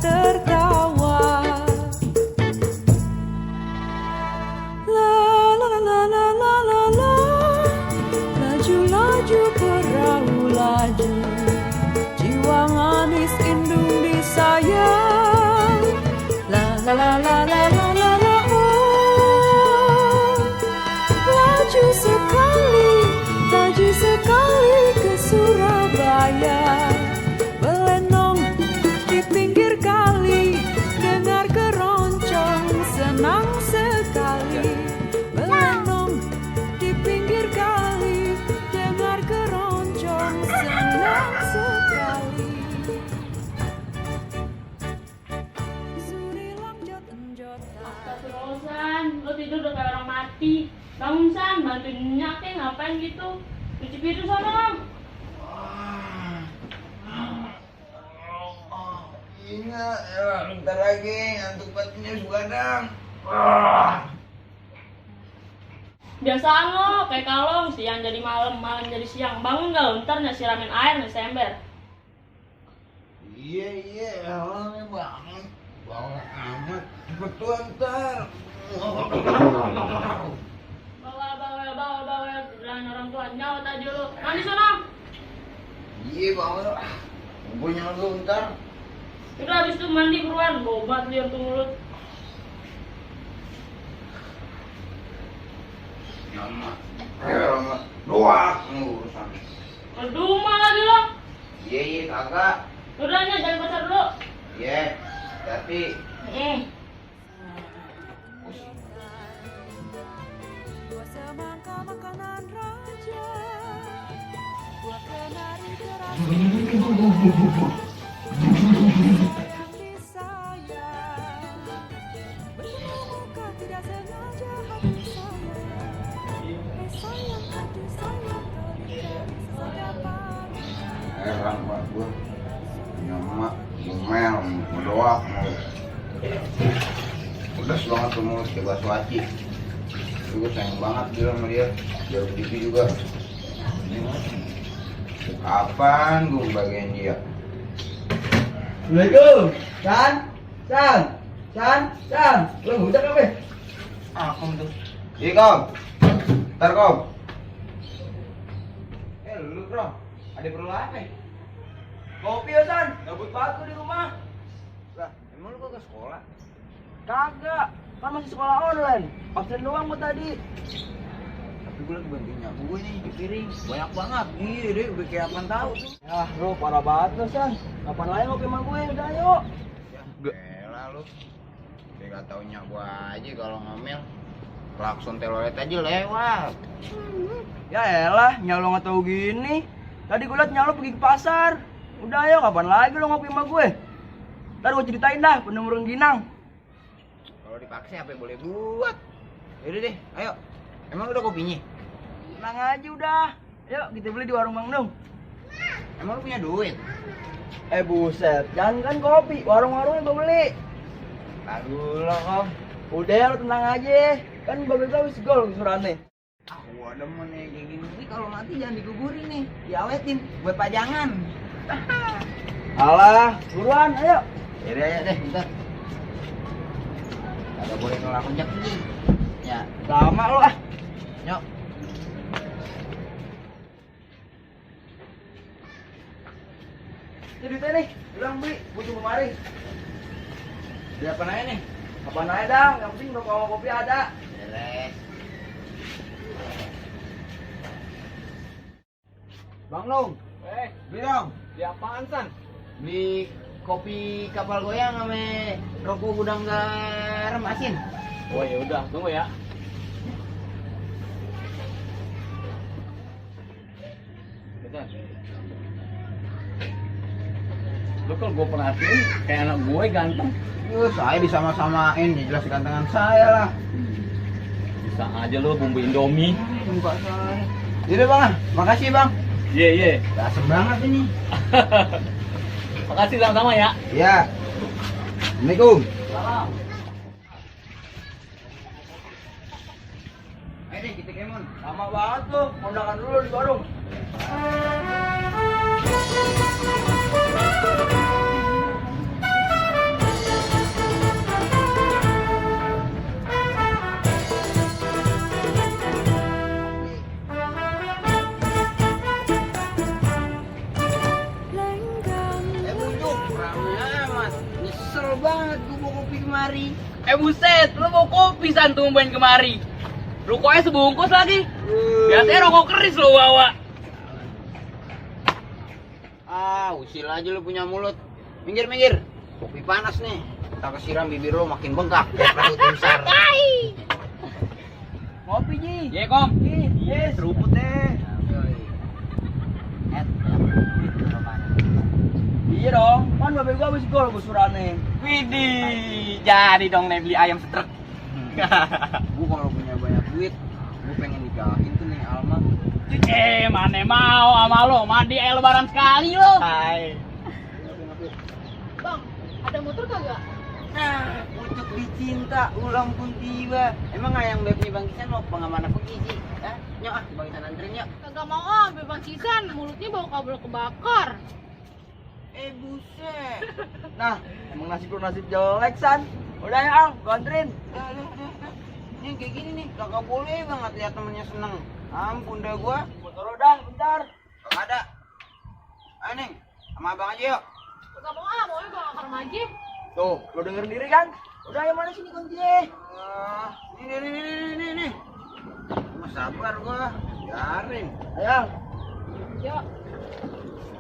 tertawa. La la la la la la la la. Laju laju perahu laju, jiwa manis indung disayang. La la la la la la la la. Oh, laju sekali ke Surabaya. Belenong di pinggir kali, dengar keroncong senang sekali. Belenong di pinggir kali, dengar keroncong senang sekali. Surilang jot-enjotan. Astagfirullah, San, lo tidur udah kayak orang mati. Bangun, San, bantuin minyak ya, ngapain gitu? Cuci piring sana. Ingat ya, bentar lagi ngantuk patinya sugadang. Biasaan lo, kayak kalong, siang jadi malam, malam jadi siang. Bangun gak lo, ntar siramin air, nasi ember. Iya, awalnya banget. Banget amat, cepet tuh ntar. Bawel, bilang orang tua, nyawa aja lo. Mandi sana. Iya, banget. Punya lu ntar. Udah habis itu mandi buruan, bobat liam tuh mulut. Nama, doak urusan. Aduh, mah lagi lo. Iya, kagak. Udah nya, jangan pasar dulu. Iya, tapi Dua semangka makanan raja, dua kenari terasa sayang disayang. Bertemu muka tidak sengaja hati sayang hati sayang terikat sedapat. heran pak gua. Nama, ngomel, doak mau. Udah banget tuh mulut kayak bakso aci. Gue sayang banget bilang sama dia, biar TV juga. Kapan gue bagian dia? Assalamualaikum, San, lo budak apa? Kom tuh. Iya kom, ntar kom. Lu bro, ada perlu apa? Kopi ya San, gabut banget gua di rumah. Lah, emang lu kagak sekolah? Kagak, kan masih sekolah online. Absen doang gua tadi. Tapi gue lagi bantuin nyaku gue nih di piring, banyak banget. Iya deh, udah kayak apaan tahu tuh. Ya bro, parah banget lo San. Kapan lagi ngopi sama gue, udah yuk. Ya, elah lu. Kayak gak tau nyak gua aja kalau ngomel. Klakson telolet aja lewat. Ya elah, nyalo nggak tahu gini. Tadi gue liat nyalo pergi ke pasar. Udah yuk, kapan lagi lo ngopi sama gue? Ntar gue ceritain dah, penemu rengginang. Kalau dipaksa apa yang boleh buat? Yaudah deh, ayo. Emang udah kopinya? Tenang aja udah. Yuk, kita beli di warung Mang Dung. Emang lu punya duit? Buset, jangan kan kopi, warung-warungnya gue beli. Lagu lo kom. Udah ya, lo tenang aja. Kan babe gue wis gol suratnya. Ah, gua demen nih kayak gini. Ini kalau mati jangan digugurin nih, diawetin buat pajangan. Alah, buruan, ayo. Yaudah ya deh, bentar. Kagak boleh nolak rezeki. Ya, Lama lo ah. nyok. Ini duitnya nih, bilang beli, gue cuma mari. Beli apa aja nih? Apaan aja dah, yang penting rokok sama kopi ada. Beres. Bang Long, Beli dong. di apaan San? Beli kopi kapal goyang sama rokok gudang garam asin. Oh ya udah, tunggu ya. Lu kalau gue perhatiin kayak anak gue ganteng. Saya disama-samain, ya jelas gantengan saya lah. Bisa aja lu bumbu Indomie. Muka saya. Yaudah bang, makasih bang. Iya. Asem banget ini. Makasih sama-sama ya. Iya. Assalamualaikum. Salam. Ayo deh kita kemon. Lama banget tuh, kondangan dulu di warung. amat. Nyesel banget gua bawa kopi kemari. Buset, lu mau kopi san tumben kemari. Rokoknya sebungkus lagi. Biasanya rokok keris lu bawa. Usil aja lu punya mulut. Minggir, minggir. Kopi panas nih. Kita kesiram bibir lu makin bengkak. Rambut besar. Ngopi, Ji. Iya, Kom. Yes, seruput deh. Iya dong, kan babe gua habis gol gusurannya. Widih, jadi dong nih beli ayam setrek. Gua kalau punya banyak duit, gua pengen nikahin tuh nih Alma. Mana mau sama lo, mandi air lebaran sekali lo. Hai. Bang, ada motor kagak? Nah, pucuk dicinta, ulang pun tiba. Emang ayang bebnya Bang Kisan mau pengamanah pergi sih? Hah? Nyok ah, Bang Kisan anterin yuk. Kagak mau ah, Bang Kisan, mulutnya bau kabel kebakar. Buset. Nah, emang nasib lu nasib jelek, San. Udah ya, Ang, gua anterin. Dah. Nih kayak gini nih, kagak boleh banget lihat temennya seneng. Ampun dah gua. Motor udah, bentar. Kagak ada. Ayo Neng, sama abang aja yuk. Kagak mau ah, maunya Bang Akar Majib. Tuh, lu denger sendiri kan? Udah, yang mana sini kuncinya? Nih. Mas sabar gua. Biarin. Ayo, Yuk.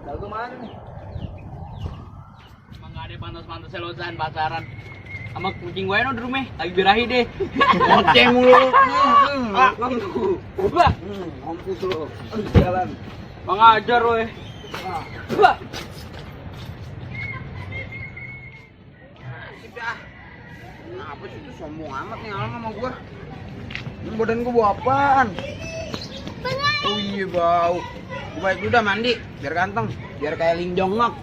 lagu mana nih? Emang gak ada pantas-pantasnya lo san pacaran. Sama kucing gue no di rumah, lagi birahi deh. Ngoceh mulu. Mampus lu. Wah, Mampus lu. Jalan. bang ajar lo ya. Wah. Sip dah. Kenapa sih itu sombong amat nih Alma sama gua? Ini badan gua bau apaan? Oh iya bau. Gua balik dulu dah mandi, biar ganteng, biar kayak Lim Jong Nok.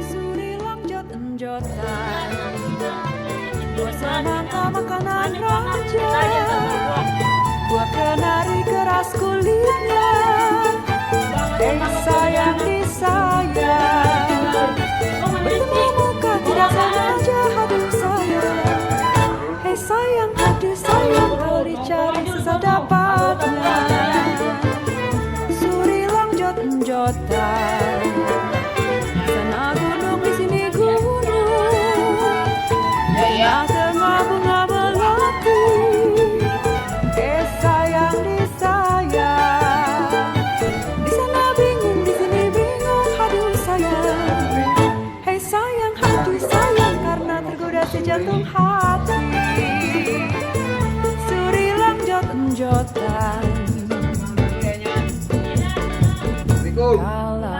Surilang jot-jotan Suasana makanan raja Buah kenari keras kulitnya Sayang disayang Bertemu muka tidak sengaja hadir sayang Hei sayang hadir sayang Kau dicari susah dapatnya Surilang jot-jotan Sana gunung di sini gunung Tengah bunga melati Sayang disayang Di sana bingung di sini bingung Aduh sayang Hei sayang hati sayang Karena tergoda sejantung hati Surilang jot-jotan Assalamualaikum. Kalau